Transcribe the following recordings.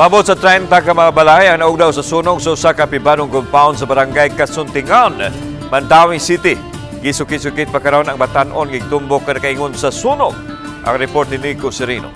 Moabot sa 30 ka mga balay ang naugdaw sa sunog sa usa ka pribadong compound sa Barangay Casuntingan, Mandaue City. Gisukit-sukit pa karon ang batan-on nga igtumbok nga nakaingon sa sunog. Ang report ni Nico Sereno.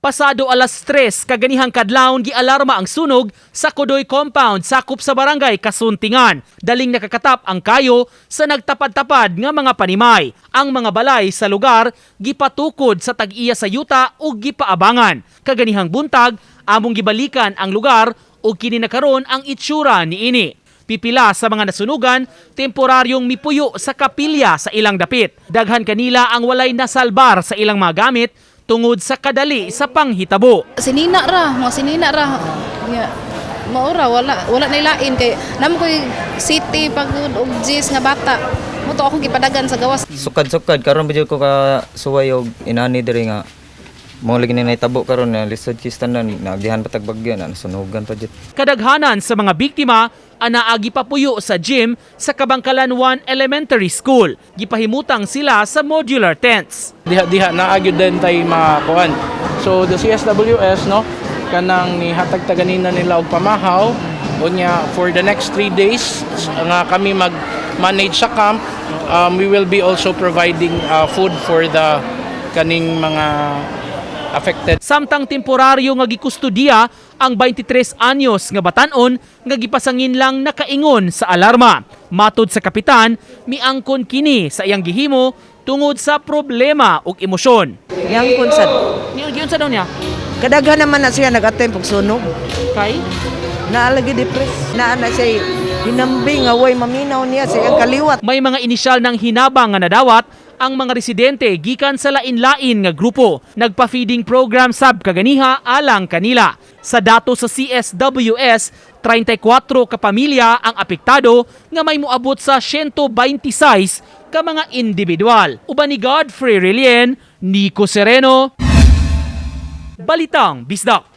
Pasado alas 3 kaganihang kadlawon, gialarma ang sunog sa Kudoy Compound sakop sa Barangay Casuntingan. Daling nakakatap ang kayo sa nagtapad-tapad nga mga panimay. Ang mga balay sa lugar gipatukod sa tag-iya sa yuta ug gipaabangan. Kaganihang buntag, among gibalikan ang lugar ug kini na karon ang itsura niini. Pipila sa mga nasunugan, temporaryong mipuyo sa kapilya sa ilang dapit. Daghan kanila ang walay nasalbar sa ilang mga gamit tungod sa kadali sa panghitabo. Sinina ra, mga sinina ra. Nya, maura wala wala na ilain kay namo koy city pag og gis nga bata. Mo to akong gipadagan sa gawas. Sukad-sukad karon ba jud ko ka suway og inani diri nga mo lagi ni nahitabo karon na lisod kis tanan, naagihan pa tag bagyo na nasunugan pa jud. Kadaghanan sa mga biktima anaagi papuyo sa gym sa Kabangkalan 1 Elementary School. Gipahimutang sila sa modular tents. Diha-diha naa gyud din tay mga kuan. So the CSWS, no, kanang nihatag ta ganina nila og pamahaw. Unya for the next 3 days nga kami mag manage sa camp, we will be also providing food for the kaning mga affected. Samtang temporaryo nga gikustudiya ang 23 anyos nga batanon nga gipasangin lang nakaingon sa alarma. Matod sa kapitan, miangkon kini sa iyang gihimo tungod sa problema ug emosyon. Yang kun sad. Giun sa daw niya? Kadaghan naman na siya nag-attempt og sunog. Kay? Naa lagi depress. Naa na siya hinambing nga way maminaw niya sa iyang kaliwat. May mga inisyal ng hinabang nga nadawat ang mga residente gikan sa lain-lain nga grupo. Nagpa-feeding program sab kaganiha alang kanila. Sa dato sa CSWS, 34 ka pamilya ang apektado nga may moabot sa 126 ka mga individual. Uban ni Godfrey Relien, Nico Sereno, Balitang Bisdak.